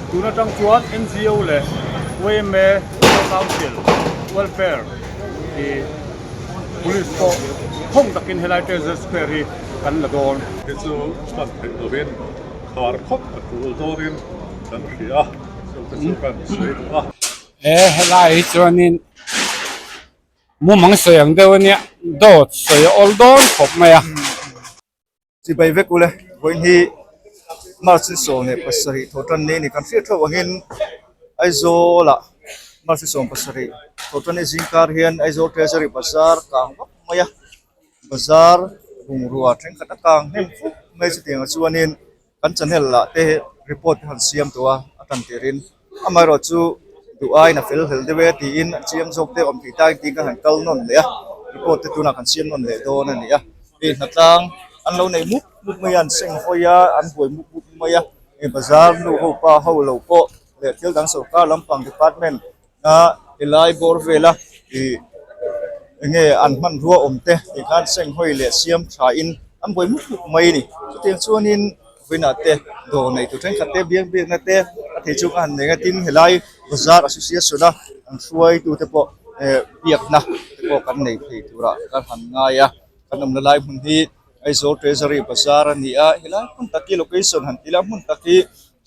Tun atang chuan NGO leh yma Council Welfare tih Police pawh khawng takin helai Treasury Square hi kan la dawn. Hi chu hman theih lovin khar khawp a tul dawnin kan hria a, chu te chu kan sawi duh a. He helai hi chuanin mumang sawi ang deuh a nia, dawt sawi a awl dawn khawp mai a. Chibai vek ule, vawiin hi March ni 17 thaw tan ni a ni. Kan hriat theuh angin Aizawlah March ni 17 thaw tan ni zingkar hian Aizawl Treasury Bazar kang vak mai a, bazar bungrua thenkhat a kang hnem fuk mai chutiangah chuanin kan channel lah te report te han siam tawh a, a tan tirin amaherawh chu duh aiin a fel hlel deuh e tiin a chiang zawk te awm thei ta tiin ka han kal nawn leh a, report te tunah kan siam nawn leh dawn a ni a, hei hnatlang an lo nei mup mup mai a an seng hawi a an buai mup mup mai a, hei bazar nu ho pa ho lo pawh leh thil dang sawrkar lampang department a helai bawr vela ih enge an hmanrua awm te tih khan seng hawi leh siam tha in an buai mup mup mai a ni chutiang chuanin vawiinah te dawr nei tur thenkhat te biak biakna te a thei chu ka han nei a tin helai bazar association a an hruaitu te pawh eh biakna te pawh kan nei thei turah kan han ngai a kan awmna lai hmun hi Aizawl Treasury bazar a ni a helai hmun tak hi location han ti ila hmun tak hi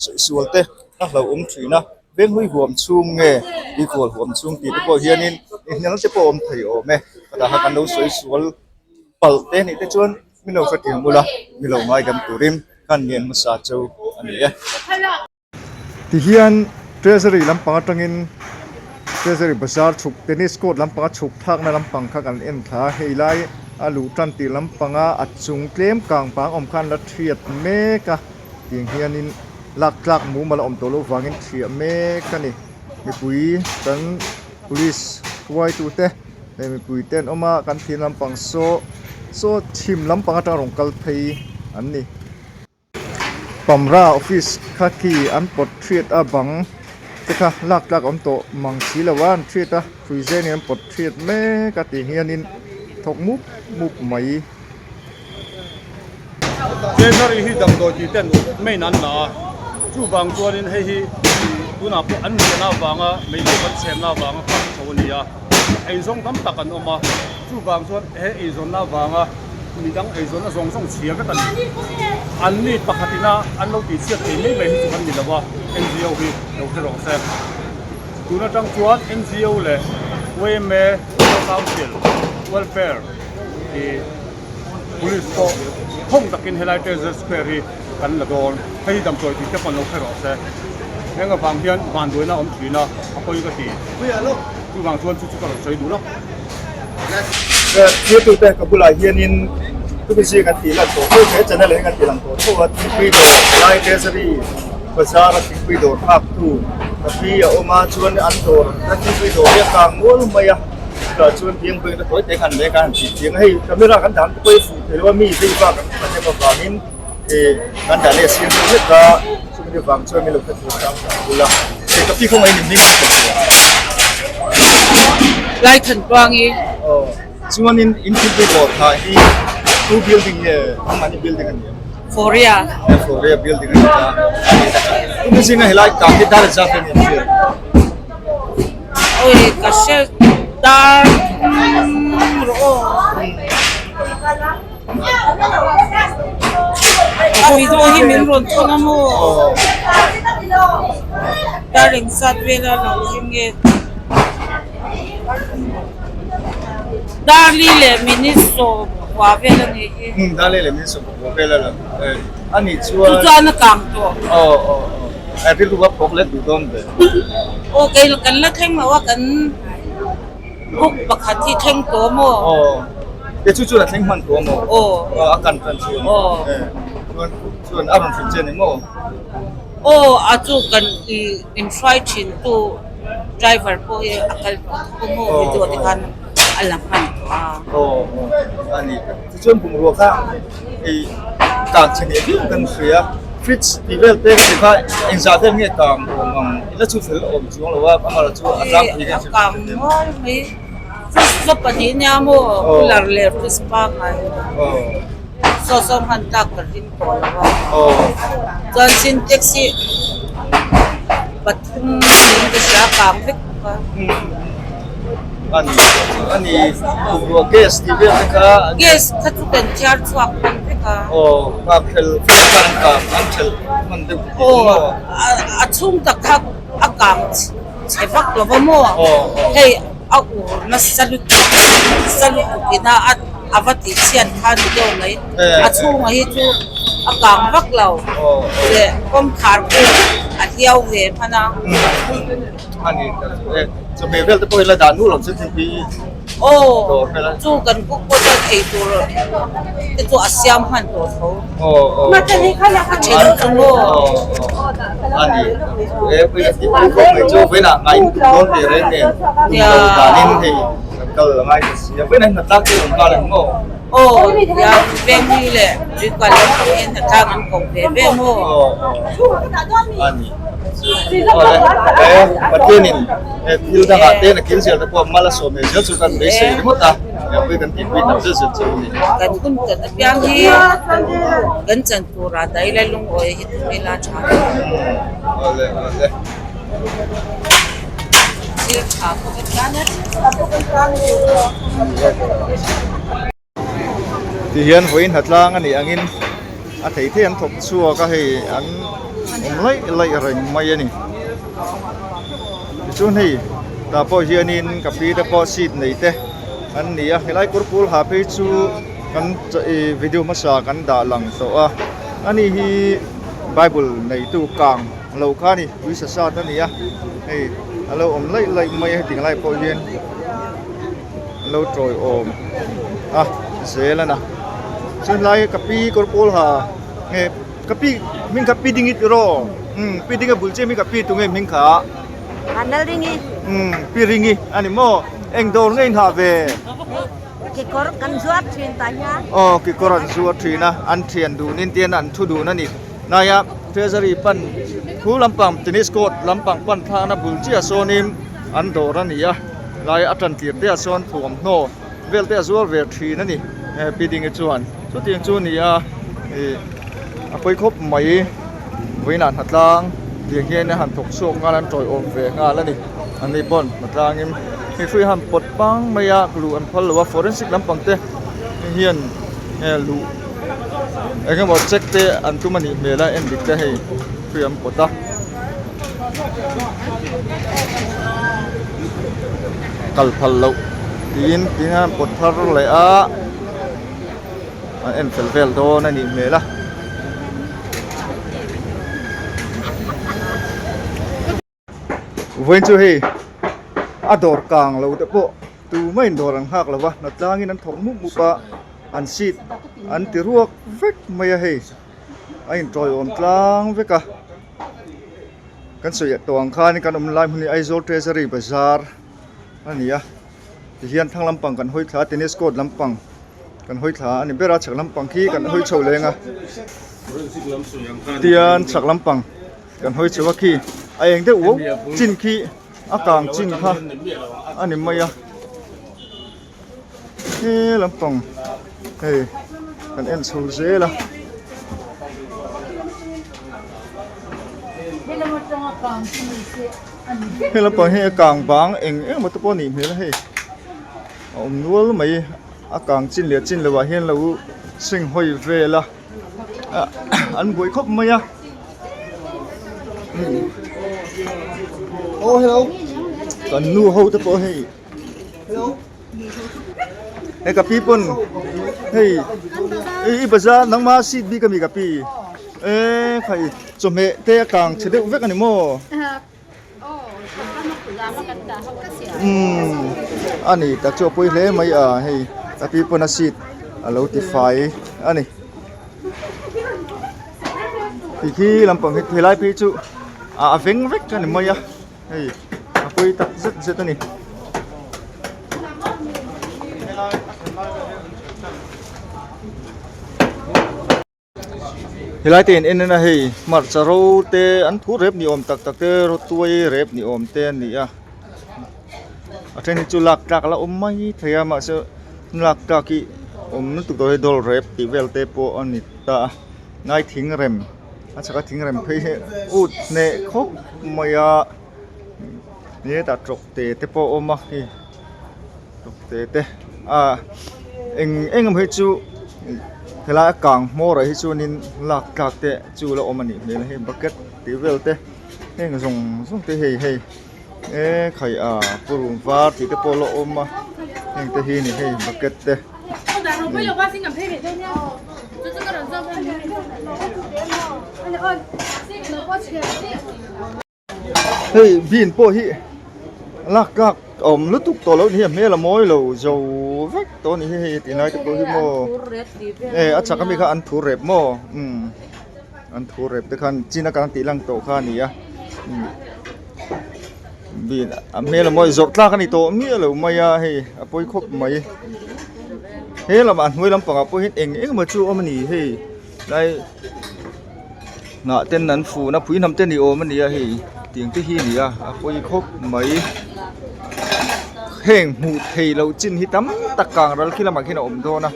Saisual te a hlauhawm thin a, Venghlui huam chhung nge Tuikual huam chhung tih te pawh hianin inhnialna te pawh a awm thei awm e. Ka daha kan lo saisual palh te nih te chuan min lo hrethiam ula, mi lo ngaidam turin khan ngen hmasa chu a ni e. Tihian Treasury lampang atangin Treasury bazar chhuk tennis court lampanga chhuk thlakna lampang kha kan en thla a, hei lai a luh tan tih lampanga a chung tlem kang pang awm khan la thiat mek a. Tiang hianin lak tlak mumal a awm tawh loh vangin thiah mek a ni. Mipui kan police hruaitute leh mipui te an awm a, kan thir lampang saw saw chhim lampang atanga rawn kal phei an ni. Pamra office kha khi an pawt thiat a bang te kha lak tlak a awm tawh mang si lo a, an thiat a hrui zenin an pawt thiat mek a tiang hianin thawk mup mup mai. Treasury hi damdawi tih ten main an la a, chuvang chuanin hei hi tunah pawh an riahna avanga meilu kan chhemna avanga kang chho a ni a, eizawng tam tak an awm a, chuvang chuan he eizawnna avanga midang eizawnna zawng zawng chhia vek a ni. An ni pakhatina an lo tihchhiat thei mai mai hi chu kan ni lo a, NGO hi lo hre rawh se. Tun atang chuan NGO leh yma Council Welfare tih Police pawh khawng takin helai Treasury Square hi kan la dawn. Hei hi damdawi tih te pawh an lo hre rawh se. Heng avang hian vanduaina a awm thin a, a pawi ka ti. Chuvang chuan chu chu ka rawn sawi duh lawk. Thirtute ka bulah hianin Tumizi kan tih lan tawh tho he channel ah hian kan tih lang tawh tho a, thingpui dawr helai Treasury bazar a thingpui dawr nghaktu ka pi a awm a, chuan an dawr a thingpui dawr hi a kang mual mai a. Chutah chuan biang beng te tawi te khan leh kan han tih chiang a, hei camera kan dan te pawh hi fuh thei lo a, mi vei vak an hman em avangin ih kan dah leh siam deuh hlek a, chumi vang chuan min lo hre tur chang tak bul a, hei ka pi khawngaih in hming ka hria. Lai than tuang i. Aw chuanin in thilpui dawr thah hi tu building nge nangmahni building a ni em? Foria. Foria building a ni ta a ni ta. Tuna zinga helai kang hi dar zat eng nge an hriat? Oi ka hre dar rawh aw. Video hi min rawn thawn a maw? Dar engzat vela lo thleng nge? Darli leh minute 10 vel a nih hi. Darli leh minute 10 vel a lo a nih chuan. Chu chuan a kang tawh. Aw aw aw. A rilru a phawk let duh dawn ve. Aw kei kan la thleng lo a kan book pakhat hi thleng tawh maw? Aw e chu chuan a thleng hman tawh maw? Aw a kan tan chuan. Aw chuan chuan a rawn hrilh che ni maw? Aw a chu kan i min hruai thin tu driver pawh hi a kal tawh tho maw video te khan a la hman tawh a. Aw aw a ni. Tichuan bungrua kha hei kang chhe ngei viau kan hria, fridge tih vel te ka ti kha engzah vel nge kang awm ang ila chu fel awm chuang lo a, amaherawh chu a tlangpui hian A kang nual mai, fridge chu pahnih nia maw cooler leh fridge pangngai saw saw hman tlak ka ring tawh lo a, chuan sintex hi. pathum niin ka hria a kang vek bawk a. Ani ani bungrua gas tih vel te kha Gas kha chu kan thiar chhuak hman vek a. Aw nghak hlel vel kha an kang an thelh hman deuh tih Aw a chhung tak kha a kang chhe vak lo va maw hei a ur nasa lutuk nasa lutuk ina a a va tih chhiat kha ni deuh mai a chhungah hi chu a kang vak lo leh kawngkhar pawh a hliau ve hman a. Aw chu kan cook pawh chuan ei tur te chu a siam hman tawh tho a then chu maw. Aw nia Venghlui leh Tuikal lam pang hian hnatlang an ko ve ve maw? Pathianin thil dangah te na kil zel te pawh mal a sawm ve zel chu kan beisei ringawt a, pui kan tihpui tak zet zet chu a ni. Kan hun kan apiang hi kan chan turah daila lungawi hi tum ila tha hle. Awle awle. Thil tha pawh ka tan a. Tihian vawiin hnatlang a nih angin a thei thei an thawk chhuak a hei an awm laih laih reng mai a ni. Tichuan hei tah pawh hianin ka pi te pawh seat nei te an ni a helai kawr pawl ha phei chu kan ih video hmasa kan dah lang tawh a ani hi bible neitu kang lo kha a ni tui sa sat a ni a hei a lo awm laih laih mai a heti lai pawh hian. An lo tawiawm a zel a na chuan helai ka pi kawr pawl ha nge ka pi hming kha pi ding i tiraw umm pi ding a bul chiah mi ka pi tunge hming kha umm pi ringi a ni maw eng dawr nge in hah ve kekawr kan zuar thin tah hian aw kekawr an zuar thin a an thian dun in tian an thu dun a ni hnaia treasury pan khu lampang tennis court lampang pan thlakna bul chiah sawnin an dawr a ni a. Lai a tan tir te ah chuan thuamhnaw vel te a zuar ve thin a ni he pi ding hi chuan chutiang chu a ni a ih a pawi khawp mai vawiinah hnatlang tiang hian a han thawk chhuak nghal a an tawiawm ve nghal a ni an ni pawn hnatlangin hei hrui han pawt pang mai a luh an phal lo a forensic lampang te hian luh eng emaw check te an tum a nih hmel a en dik te hei hrui an pawt a. Kal phal loh tiin tin a pawt thar leh a an en fel vel dawn a nih hmel a. Vawiin chu hei a dawr kang lo te pawh tumah in dawr an nghak lo va hnatlangin an thawk mup mup a an seat an ti ruak vek mai a hei a intawiawm tlang vek a. Kan sawi tawh ang khan kan awm lai hmun hi Aizawl Treasury Bazar a ni a tihian thlang lampang kan hawi thla a tennis court lampang kan hawi thla a ni ber a chhak lampang khi kan hawi chho leng a tihian chhak lampang kan hawi chho a khi a eng deuh uau chin khi a kang chin kha a ni mai a he lampang hei kan en chho zel a. He lampang hi a kang bang eng eng emaw te pawh a nih hmel a hei a awm nual mai a kang chin leh chin loh ah hian lo seng hawi vel a an buai khawp mai a kan nu ho te pawh hei. Hei ka pi pawn hei i bazar nangma seat bik ami ka pi e khai chawhmeh te a kang chhe deuh vek ani maw umm ani tak chu a pawi hle mai a hei ka pi pawn a seat a lo ti fai ani tikhi lampang hi helai phei chu a veng vek ani mai a. Hei a pawi tak zet zet a ni. Helai te in en en a hei hmarcha ro te an phur rep ni awm tak tak te rawtuai rep ni awm te a ni a a then hi chu lak tlak a la awm mai thei a mahse lak tlak hi awm lutuk tawh hi dawl rep tih vel te pawh a ni ta a ngai thing rem. A chhaka thingrem phei hi ut hneh khawp mai a hetah tawk te te pawh a awm a hei tawk te te ah eng eng emaw hi chu helai a kang hmawr ah hi chuanin lak tlak te chu la awm a nih hmel a hei bucket tih vel te heng zawng zawng te hei hei e khai a purun var tih te pawh la awm a heng te hi a ni hei bucket te. Hei bean pawh hi lak tlak a awm lutuk tawh loh ni hi a hmel a mawi lo zo vek tawh a ni hi hei tilai te pawh hi maw e a chak ami kha an thur rep maw umm an thur rep te khan chin a kan tih lang tawh kha a ni a umm bean a hmel a mawi zawrh tlak a ni tawh miah lo mai a hei a pawi khawp mai he lamah a hnuai lampangah pawh hian eng eng emaw chu a awm a ni hei lai. Hnah ten an fun a pui hnam te ni awm a ni a hei tiang te hi a ni a a pawi khawp mai heng hmuh theih loh chin hi tam tak kang ral khi lamah khian a awm dawn a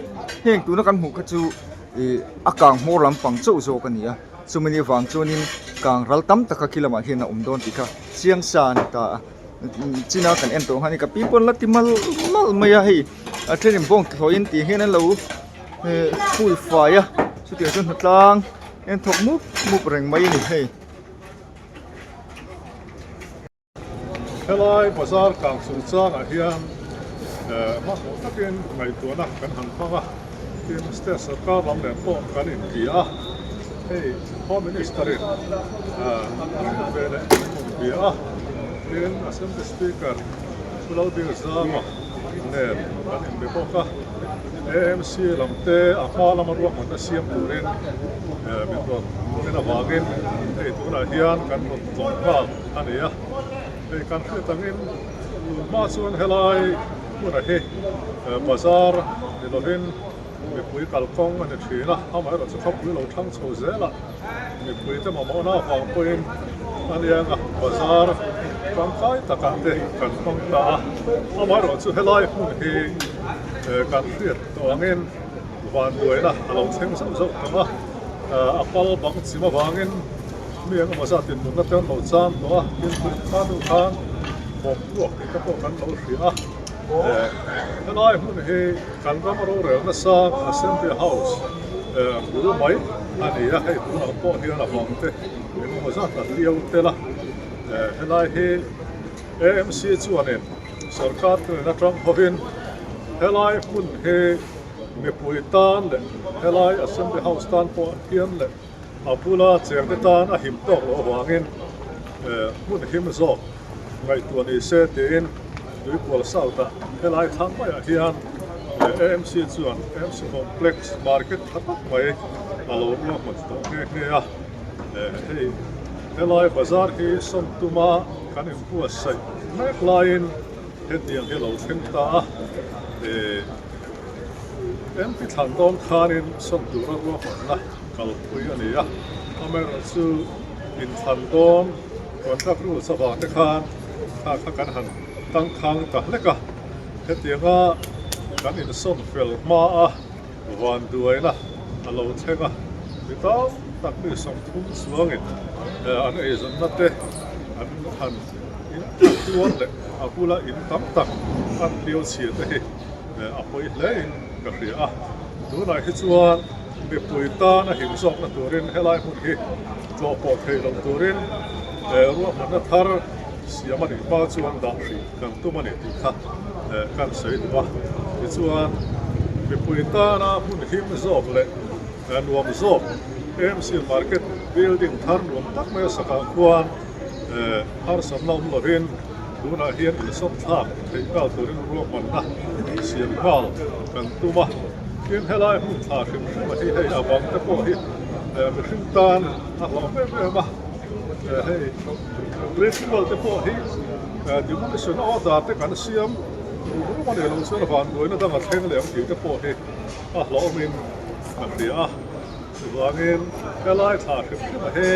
heng tuna kan hmuh kha chu ih a kang hmawr lampang chauh zawk a ni a chumi ni vang chuanin kang ral tam tak kha khi lamah hian a awm dawn tih kha chiang sa a ni ta a china kan en tawh ang khan ka pi pawn la ti malh malh mai a hei a thenin bawng thlawhin tih hian an lo. Ehh hui fai a chutiang chuan hnatlang en thawk mup mup reng mai a ni hei. Helai bazar kang chungchangah hian ehh hmanhmawh takin ngaihtuahna kan han hmang a, tin state sarkar lam nen pawh kan inti a, hei Home Minister in ehh a hrilh ve leh min rawn bia a, tin Assembly Speaker Pu Lalbiakzama nen kan inbe bawk a. AMC lam te a hma lama ruahmanna siam turin min rawn en avangin hei tunah hian kan rawn tlawm nghal a ni a. Hei kan hriat angin tun hma chuan helai hmunah hi bazar ni lovin mipui kalkawng a ni thin a, amaherawhchu khawpui lo thlang chho zelah Mipuite mamawhna avang pawhin a nianga bazar tangkai takah te kan hmang ta a, amaherawhchu helai hmun hi kan hriat tawh angin vanduaina a lo thleng zauh zauh tawh a, a pal bang chim avangin mi eng emaw zatin nunna te an lo chang tawh a, tin tun kha deuh khan bawm puak tih te pawh kan lo hria a, helai hmun hi kan ram rorel nasa Assembly House bul mai a ni a, hei tunah pawh hian a bang te eng emaw zat a hliau tel a, helai hi AMC chuanin sorkar tunin atang hovin helai hmun hi mipui tan leh helai Assembly House tan pawh hian leh a bula chengte tan a him tawk loh avangin hmun him zawk ngaihtuah ni se tiin Tuikual South ah helai thlang maiah hian AMC chuan AMC Complex Market tha tak mai a lo ruahman tawh nghe nghe a, hei helai bazar hi sawn tuma kan inbuatsaih mek laiin hetiang hi a lo thleng ta a, MP thlan dawn khanin sawn tura ruahmanna kalpui a ni a, amaherawhchu inthlan dawn contract rules avang te khan Thla kha kan han tangkhang ta hlek a, hetianga kan insawn fel hma a vanduaina a lo thleng a, mi tam tak mi 30 chuangin an eizawnna te an han inthuan leh a bula in tam tak an hliau chhia te hi a pawi hlein ka hria a, tunah hi chuan mipui tan a him zawkna turin helai hmun hi tlawh pawh theih loh turin ruahmanna thar siam a nih hma chuan dah hrih kan tum a ni tih kha kan sawi duh a. Tichuan, mipui tana hmun him zawk leh nuam zawk AMC Market building thar nuam tak mai a sakah khuan harsatna awm lovin tunah hian insawm thlak theih nghal turin ruahmanna siam nghal kan tum a. Tin, helai hmun thla hrim hrim a hi hei a bang te pawh hi mihring tan a hlauh em em a, hei principal te pawh hi demolition order te kan siam rum rum a nih loh chuan vanduaina dang a thleng leh ang tih te pawh hi a hlauhawmin ka hria a, chuvangin helai thla hrim hrim a hi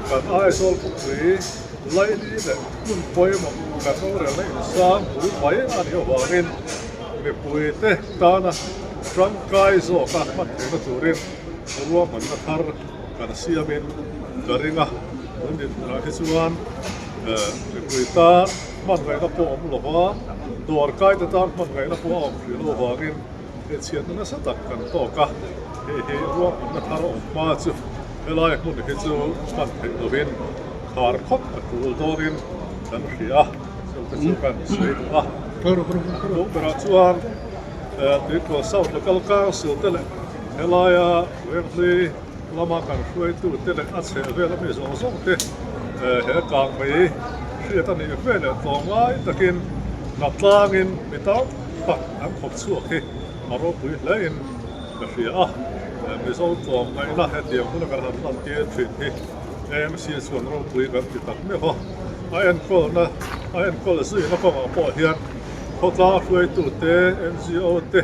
kan Aizawl khawpui laili leh hmun pawimawh kan rorelna insang bul mai a nih avangin mipuite tana tangkai zawka hman theihna turin ruahmanna thar. kan siamin ka ring a, tun dinhmunah hi chuan mipui tan hman ngaihna pawh a awm lo va, dawr kaite tan hman ngaihna pawh a awm hrih loh avangin he chhiatna nasa tak kan tawk a, hei hi ruahmanna thar a awm hma chu helai hmun hi chu hman theih lovin khar khawp a tul dawnin kan hria a, chute chu kan sawi duh a. Tlung berah chuan Tuikhuah South Local Council te leh helaia Venghlui lama kan hruaitute leh a chheh vel ami zawng zawng te he kang mai hriat a nih ve leh tlawmngai takin hnatlangin mi tam tak an khawp chhuak hi a ropui hlein ka hria a. Mizo tlawmngaihna hetiang huna kan han lantir thin hi AMC chuan ropui kan ti tak meuh a, a enkawlna a enkawl zuina kawngah pawh hian khawtlang hruaitute, NGO te,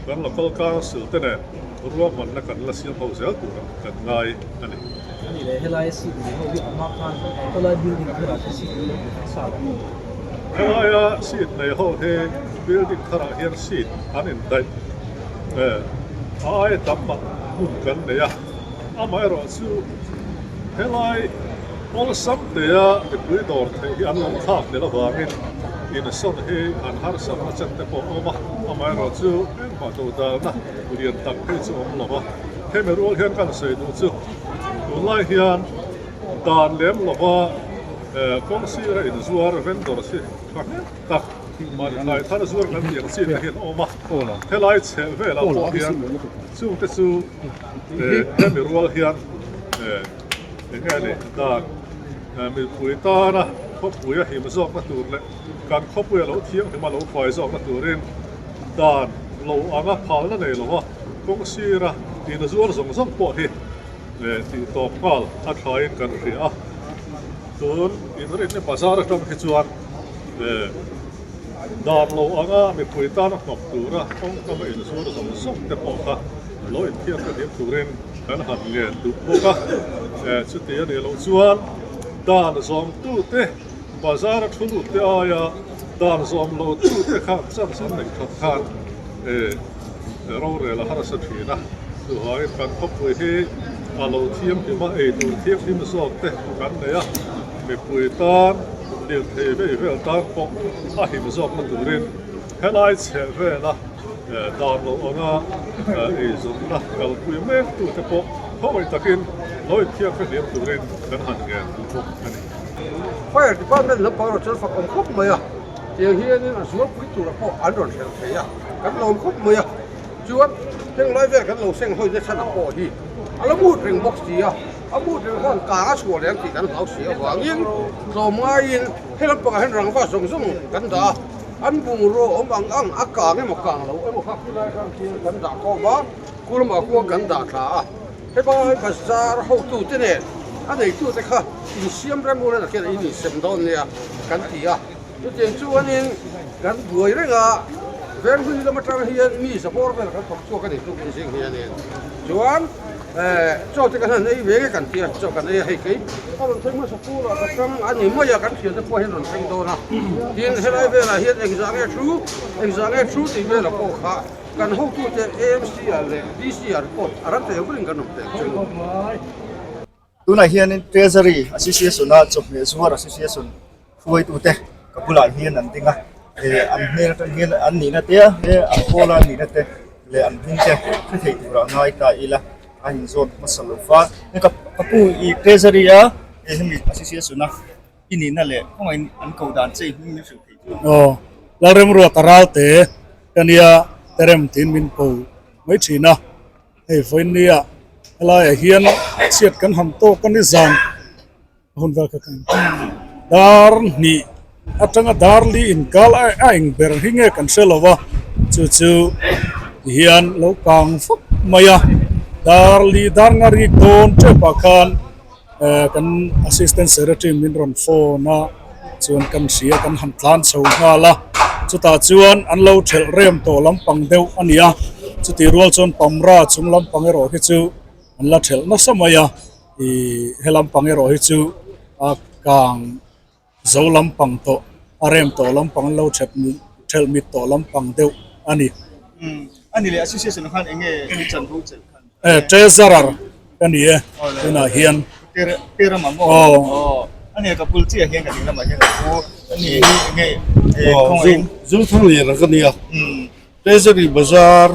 Kan local council te nen ruahmanna kan la siam ho zel tur kan ngai a ni. A nih leh helai seat nei ho hi a hma khan khawlai building tharah te seat nei ho an sa lo. Helaia seat nei ho hi building tharah hian seat an indaih a ai tam mah hmun kan nei a, amaherawh chu helai Awlsam tea mipui dawr theih hi an lo thlak tel avangin insawn hi an harsatna chen te pawh a awm a, amaherawh chu engmah dodalna lian tak phei chu a awm lo va. Hemi rual hian kan sawi duh chu tunlai hian dan lem lova kawng sira inzuar vendor hi tha hle tak mahni thlai thar zuar kan tih ang chi te hian a awm a, helai chheh velah pawh hian chungte chu hemi rual hian Enge a nih dan? Mipui tana khawpui a him zawkna tur leh kan khawpui a lo thianghlim a lo fai zawkna turin dan lo anga phalna nei lova kawng sira inzuar zawng zawng pawh hi tih tawp nghal a thain kan hria a. Tun inrinni bazar atang hi chuan dan lo anga mipui tana hnawk tura kawngkama inzuar zawng zawng te pawh kha lo inthianghlim turin Kan han ngen duh bawk a, chuti a nih loh chuan dan zawmtute bazar a thu lut te aia dan zawm lo tute khan chance an neih that khan rorel a harsa thin a, chuvangin kan khawpui hi a lo thianghlim a, ei tur thianghlim zawk te kan nei a, mipui tan lirthei vei vel tan pawh a him zawkna turin helai chheh vela Dan loh anga eizawnna kalpui mek tute pawh khawngaih takin lo inthiam hre hliam turin kan han ngen duh bawk a ni. Fire Department lampang rawn chuan fak awm khawp mai a, tiang hianin a zualpui tura pawh an rawn hrelh thei a, kan lawm khawp mai a. Chuan heng lai vel kan lo seng hawi na chhan ah pawh hi a la mut reng bawk si a, a mut reng khan kang a chhuah leh ang tih kan hlau si avangin tlawm ngaiin he lampangah hian rangva zawng zawng kan dah a. An bungraw awm ang ang a kang emaw kang lo emaw kha khulai atang khian kan dah khawm a, kulama kua kan dah thla a. Hebai bazar hotute nen a neitute kha insiam rem ula nakin in insem dawn nia kan ti a. Chutiang chuanin kan buai reng a, Venghlui lam atang hian mi zabawr vel kan thawk chhuak a ni tluk inzing hianin. Chuan Chaw te kan han ei ve nge kan tia, chaw kan ei a hei kei a rawn thleng hmasa turah ka tang a ni mai a, kan thiante pawh hian rawn thleng dawn a, tin helai velah hian engzah nge thu, engzah nge thu tih velah pawh kha kan hotute AMC ah leh DC ah report a ran thei ang berin kan awm teh ang chu. Tunah hianin Treasury Association-a chawhmeh zuar Association hruaitute ka bulah hian an ding a, eh an hmel atang hian an nihna te a he an pawl a nihna te leh an hming te hre thei turah ngai ta ila a inzawm hmasa lo va ka ka pu i treasury a hei hemi association a i nihna leh kawngaihin an ko dan che i hming min hrilh thei chu. Aw Lalremruata Ralte ka nia terem tiin min ko mai thin a. Hei vawinia helaiah hian chhiat kan han tawk a ni zan hun vel kha kan dar hnih atanga dar li inkal a eng ber hi nge kan hre lo va chu chu tihian lo kang fawk mai a dar li dar nga rik dawn tep ah khan eh kan assistant secretary min rawn phone a chuan kan hria kan han tlan chho nghal a chutah chuan an lo thelh rem tawh lampang deuh a ni a chutih rual chuan pamra chung lampang erawh hi chu an la thelh nasa mai a ih he lampang erawh hi chu a kang zo lampang tawh a rem tawh lampang an lo thelh thelh mit tawh lampang deuh a ni. Umm a ni leh association khan eng nge i chanvo chelh khan? Eh treasurer. ka ni e tunah hian. Aw. Zungthang lian ka nia Treasury Bazar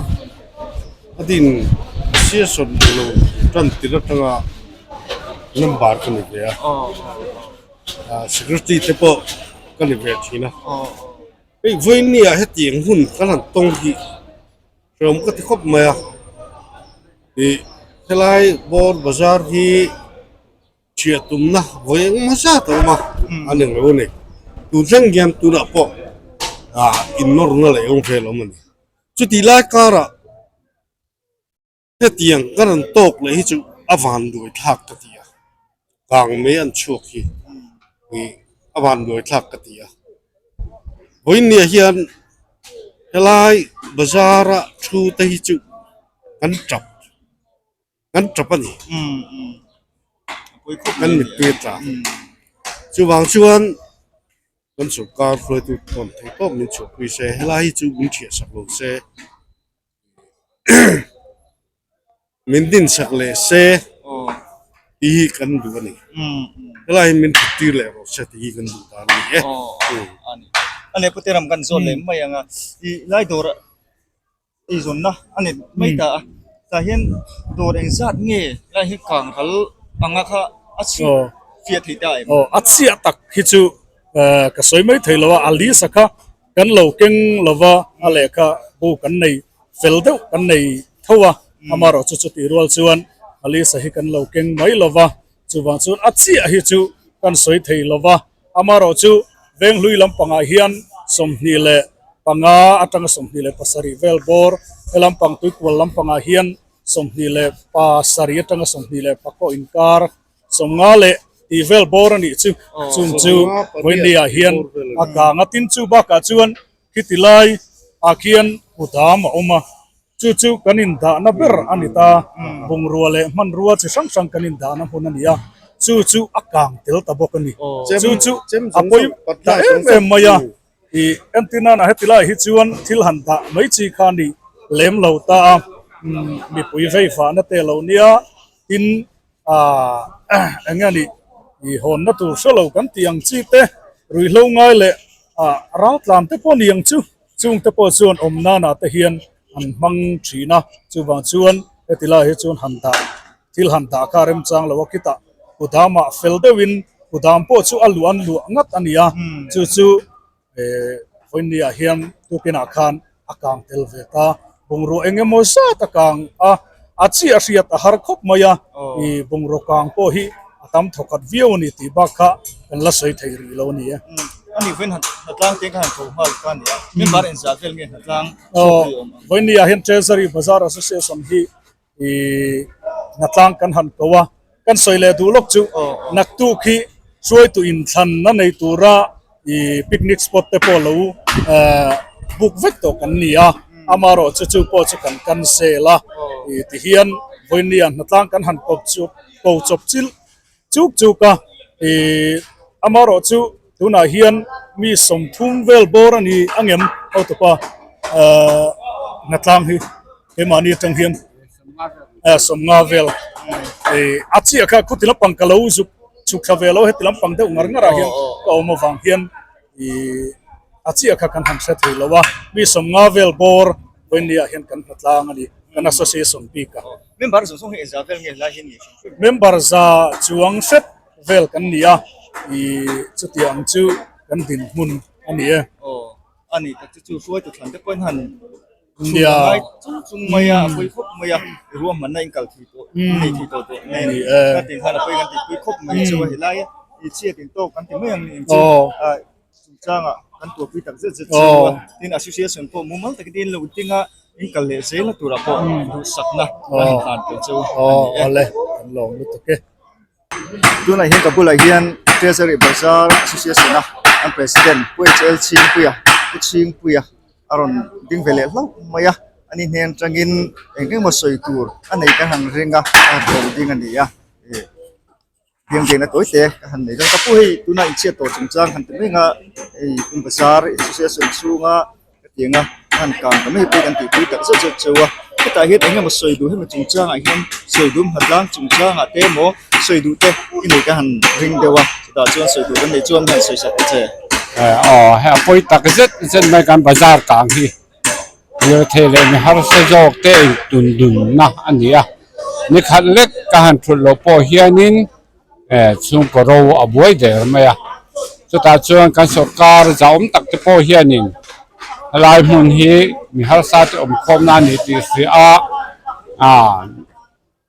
a din session lo tan tir atanga member ka ni ve a secretary te pawh ka ni ve thin a hei vawinia hetiang hun kan han tawng hi Hrehawm ka ti khawp mai a, ih helai bawr bazar hi chhiah tumna vawi engemaw zat a awm a, a ni lo a ni. Tun thleng hian tunah pawh ah innawrna leh awm vel a awm a ni. Chutih lai karah hetiang ka rawn tawk leh hi chu a van duai thlak ka ti a, kang mai an chhuak hi ih a van duai thlak ka ti a. Vawiinniah hian helai bazar a thu te hi chu kan tap kan tap a ni kan mittui a tla chuvang chuan kan sorkar hruaitu tawn thei tawp min chhuahpui se helai hi chu min thiah sak lo se. Min din sak leh se tih hi kan duh a ni. Helai hi min thut tir leh rawh se tih hi kan duh dan a ni e. A leh pute ram kan zawt leh mai ang a, i lai dawr eizawnna a ni mai ta a, tah hian dawr engzat nge lai hi kang ral anga kha a chhiah fiah theih ta em? Aw, a chhiah tak hi chu ka sawi mai thei lo a, a lisa kha Kan lo keng lova a lehkha bu kan nei fel deuh kan nei tho a, amaherawh chu chutih rual chuan Alisa hi kan lo keng mai lova, chuvang chuan a chiah hi chu kan sawi thei lova, amaherawh chu Venghlui lampangah hian 25 atanga 27 vel bawr, he lampang Tuikual lampangah hian 27 atanga 24 inkar Sawmnga leh tih vel bawr a nih chu, chung chu Vawinia hian a kang a, tin chu bakah chuan khiti lai ah khian kudam a awm a, chu chu kan indahna ber a ni ta, bungrua leh hmanrua chi hrang hrang kan indahna hmun a ni a, chu chu a kang tel ta bawk a ni, chu chu a pawi ta em em mai a, ih entir nana heti lai hi chuan thil han dah mai chi kha a ni lem lo ta a, mipui vei vahna te lo nia, tin. Aaa eng nge nih i hawnna tur hre lo kan tih ang chi te ruihhlo ngai leh ah raltlan te pawh ni ang chu chung te pawh chuan awm nana te hian an hmang thin a chuvang chuan heti lai hi chuan han dah thil han dah kha remchang lo a khitah kudamah fel deuhin kudam pawh chu a luah an luah ngat a ni a chu chu. Eh vawinia hian tukinah khan a kang tel ve ta, bungrua eng emaw zat a kang a, a chi a hriat a har khawp mai a, ih bungrua kang pawh hi a tam thawkhat viau a ni tih bak kha kan la sawi thei rih lo a ni e. A nih vawiin hnatlang te kha han tho nghal kha a ni a, member engzah vel nge hnatlang chhung hi a awm ang? Vawinia hian Treasury Bazar Association hi Ih hnatlang kan han ko a, kan sawi leh duh lawk chu naktuk hi hruaitu inthlan a nei tura ih picnic spot te pawh lo eh book vek tawh kan ni a, amaherawh chu chu pawh chu kan cancel a, ih tihian vawinia hnatlang kan han kawp chu ko chawp chilh chuk chuk a, ih amaherawh chu tunah hian mi 30 vel bawr a ni angem hotupa eh hnatlang hi. Keimahni atang hian 50 vel a chiah kha khuti lampang ka lo zuk chhuk thla ve lo heti lampang deuh ngar ngar ah hian ka awm avang hian ih a chiah kha kan han hre thei lo a mi 50 vel bawr vawiin ah hian kan hna tlang a ni kan association bik a. Member zawng zawng hi engzah vel nge helai hi ni hrim hrim? Member za chuang hret vel kan ni a ih chutiang chu kan dinhmun a ni e. Aw a ni tak chu chu hruaitu thlan te pawhin han Chhun a ngai chung chung mai a, a pawi khawp mai a, i ruahmanna in kal thei tawh, in nei thei tawh tawh nen, ka tin khan a pawi kan tihpui khawp mai chu a helai a, i chhiat in tawk kan ti mai ang ni ang chu, chungchangah kan tuahpui tak zet zet chu a, tin association pawh mumal takin in lo ding a, in kal leh zel na turah pawh duhsakna kan inhlan tel chu a ni e. Awle, kan lawm lutuk e. Tunah hian ka bulah hian Treasury Bazar Association a an President Pu HL Chhingpuia Pu Chhingpuia a rawn ding ve leh hlauh mai a ani hnen atangin eng eng emaw sawi tur a nei ka han ring a a han ko ding a ni a ih biang biakna tawi te ka han nei dawn ka pu hei tuna inchhiat tawh chungchang han ti mai ang a hei in bazar association chhunga hetianga a han kang ta mai pawh kan tihpui tak zet zet cheu a. Hetah hian eng emaw sawi duh hemi chungchangah hian sawi duh hnatlang chungchangah te emaw sawi duh te i nei ka han ring deuh a chutah chuan sawi duh kan neih chuan han sawi sak ta che. Aw hei a pawi tak zet zet mai kan bazar kang hi lirthei leh mi harsa zawk te intun dunna a ni a nikhat lek ka han thut loh pawh hianin chhungkaw ro a buai der mai a chutah chuan kan sawrkar zahawm tak te pawh hianin helai hmun hi mi harsa te awm khawm na a ni tih hria a ah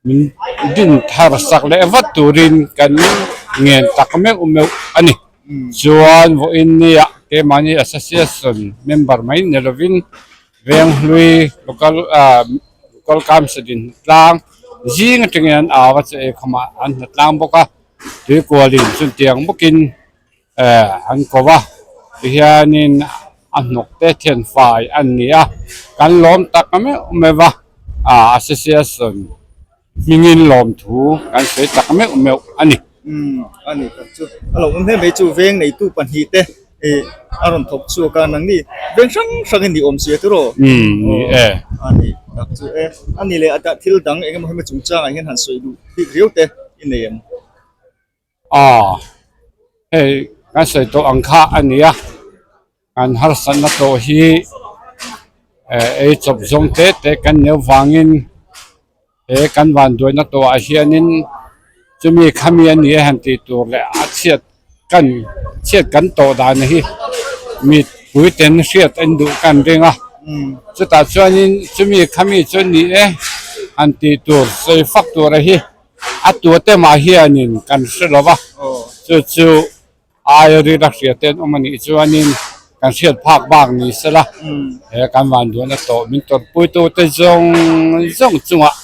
min din thar sak leh vat turin kan ngen tak meuh meuh a ni chuan vawiin nia keimahni association member mai ni lovin Venghlui local ah local council in tlang zing atangin an au a chaw ei khawmah an hna tlang bawk a tuikualin chutiang bawkin eh an ko va tihianin a hnawk te thianfai an ni a kan lawm tak meuh meuh va ah association Hmingin lawmthu kan sawi tak meuh meuh a ni. Umm a ni tak chu a lo awm hle mai chu veng neitu pahnih te ih a rawn thawk chhuak a nangni veng hrang hrang in ni awm sia tiraw? Umm ni e. A ni tak chu e a ni leh a dah thil dang eng emaw hemi chungchangah hian han sawi duh bik riau te i nei em? Aw hei kan sawi tawh ang kha a ni a. Kan harsatna tawh hi ei chawp zawng te te kan neu vangin he kan vanduaina tawhah hianin chumi khami a ni a han tih tur leh a chhiat kan chhiat kan tawh dan hi mipui ten hriat an duh kan ring a chutah chuanin chumi khami chu a ni e han tih tur sawi fak tura hi a tute mah hianin kan hre lo va chu chu. Aia rira hria te an awm a nih chuanin kan hriat phak bak ni sela he kan van duhna tawh min tawrhpuitu te zawng zawng chungah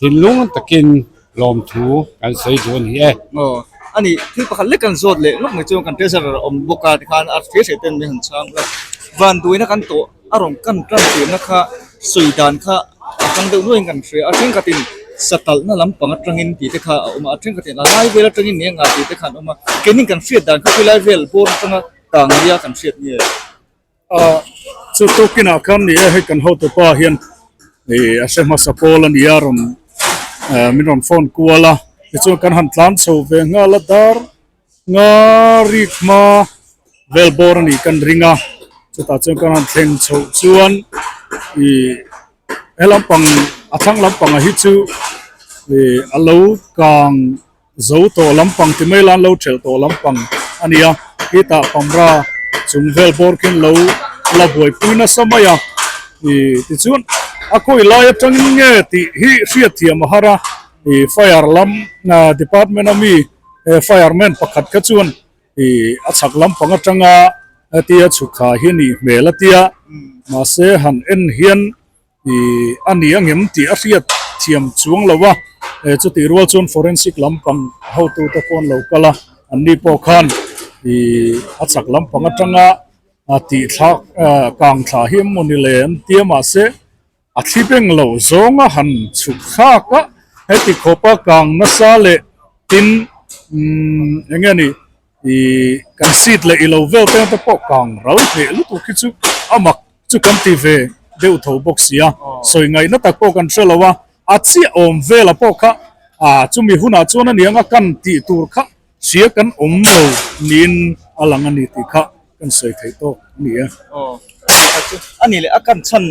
thinlung takin lawmthu kan sawi duh a ni e. Aw a ni thil pakhat lek kan zawt leh lawk mai chuan kan treasurer a awm bawk a tikhan a hre hre ten min han chhang a van duhna kan tawh a rawn kan tan tirna kha sawi dan kha a hrang deuh nuaiin kan hria a thenkhatin satalhna lampang atangin tih te kha a awm a a thenkhatin a lai vel atangin eng ah tih te kha an awm a keini kan hriat dan kha khawilai vel bawr atanga kang nia kan hriat nge. Ah chu tukinah khan ni e hei kan hotupa hian ih a hre hmasa pawl a nia rawn ah min rawn phone kual a tichuan kan han tlan chho ve nghal a dar Nga rik hma vel bawr a nih kan ring a chutah chuan kan han thleng chhoh chuan ih he lampang a thlang lampangah hi chu ih a lo kang zo tawh lampang ti mai la an lo thelh tawh lampang a ni a hetah pamra chung vel bawr khian lo la buaipui nasa mai a ih tichuan a khawi lai atangin nge tih hi hriatthiam a har a ih fire lam department ami. He fireman pakhat kha chuan ih a chhak lampang atanga hetia chhuk kha hi a nih hmel a tia mahse han en hian ih a ni angem tih a hriat thiam chuang lo a eh chutih rual chuan forensic lampang hotute pawh an lo kal a anni pawh khan ih a chhak lampang atanga tih thlak kang thla hi emaw ni le an tia mahse. A thli beng lo zawnga han chhuk thlak a, heti khawpa kang nasa leh tin umm eng nge ni ih kan seat leh i lo vel te te pawh kang ral hneh lutuk hi chu a mak chu kan ti ve deuh tho bawk si a, sawi ngaihna tak pawh kan hre lo a, a chiah awm vela pawh kha ah chumi hunah chuan a niang a kan tih tur kha hria kan awm lo niin a lang a ni tih kha kan sawi theih tawk a ni a. Aw a ni leh a kan chhan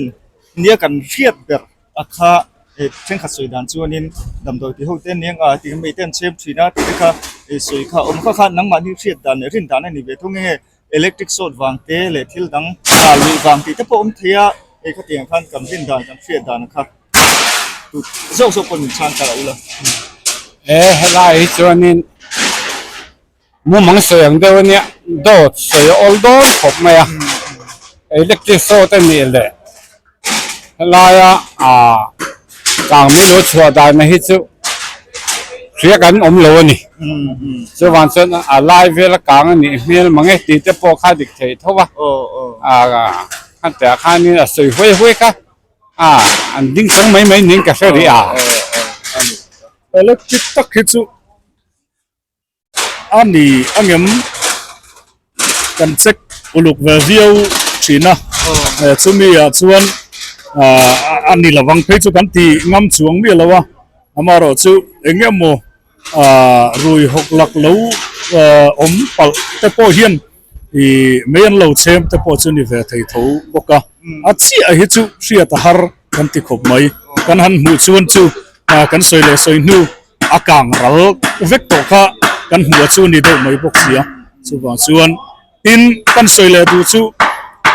Nia kan hriat ber a kha eh thenkhat sawi dan chuanin damdawi ti ho te ania nga tih mai te an chhem thin a tih te kha eh sawi kha a awm kha kha nangmahni hriat dan leh rin dan a ni ve thung enge electric short vang te leh thil dang ah luih vang tih te pawh a awm thei a hei khatiang khan kan rin dan kan hriat dan kha tut zawk zawk pawh min chhang ta ula. E helai hi chuanin Mumang sawi ang deuh a nia, dawt sawi a awl dawn khawp mai a, electric short a nih leh helaia ah kang min lo chhuah dan hi chu hria kan awm lo a ni. Chuvang chuan a lai vela kang a nih hmel mang e tih te pawh kha dik thei tho a, ah khatiah khanin a sawi huai huai kha a an ding chang mai mai niin ka hre rih a. Electric tak hi chu. A ni angem kan check uluk ve viau thin a chumi ah chuan. a ni lovang phei chu kan ti ngam chuang miah lo a amaherawhchu eng emaw ah rui hawk lak lo awm palh te pawh hian ih mei an lo chhem te pawh chu ni ve thei tho bawk a a chiah hi chu hriat a har kan ti khawp mai kan han hmuh chuan chu ah kan sawi leh sawi hnu a kang ral vek tawh kha kan hmuh a chu ni deuh mai bawk sia chuvang chuan tin kan sawi leh duh chu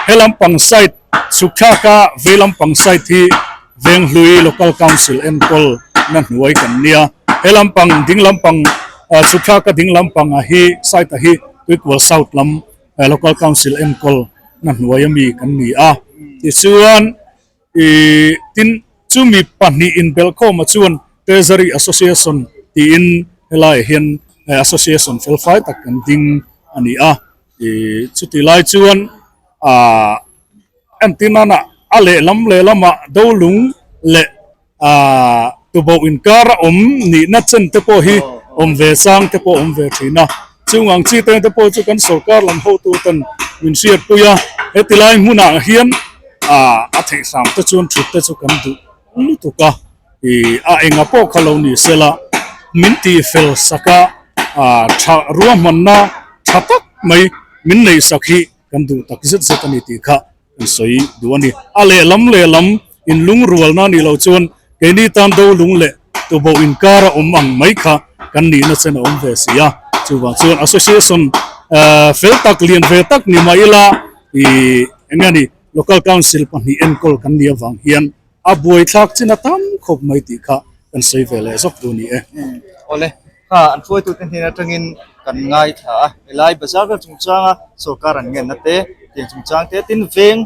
he lampang side chhuk thlaka vei lampang side hi Venghlui Local Council enkawl na hnuai kan nia he lampang ding lampang ah chhuk thlaka ding lampang ah hi side ah hi Tuikual South lam Local Council enkawl na hnuai ami kan ni a tichuan Ih tin chumi pahnih inbelhkhawmah chuan Treasury Association tiin helaiah hian association felfai tak kan ding a ni a. Ih chuti lai chuan ah entir nana a lehlam lehlamah dolung leh ah tuboh inkar a awm nihna chen te pawh hi awm ve chang te pawh awm ve thin a. Chung ang chi te pawh chu kan sorkar lam hotu ten min hriatpui a, heti lai hmunah hian ah a theih hram te chuan thut te chu kan duh lutuk a, ih a enga pawh kha lo ni sela min tih fel sak a, ah tha ruahmanna tha tak mai min neih sak hi kan duh tak zet zet a ni tih kha kan sawi duh a ni. A lehlam lehlam in lungrualna nih loh chuan keini tan do lung leh tuboh inkar a awm ang mai kha kan nihna chen a awm ve si a, chuvang chuan association fel tak lian ve tak ni mah ila ih eng nge ni local council pahnih enkawl kan nih avang hian a buaithlak chin a tam khawp mai tih kha kan sawi ve leh zawk duh ni e. Awle, kha an hruaitute hnen atangin kan ngaithla a, helai bazar vel chungchanga sorkar an ngenna te, tiang chungchang te tin veng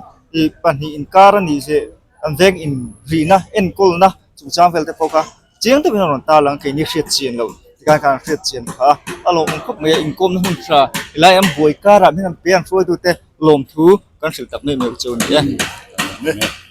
pahnih inkar a nih zeh an veng inrihna enkawlna chungchang vel te pawh kha chiang deuhin a rawn tarlang keini hriat chian loh tikhan khan hriat chian phah a, a lawmawm khawp mai a inkawmna hun tha helai an buai karah hming an pe an hruaitute lawmthu kan hrilh tak mai mai chu a ni e.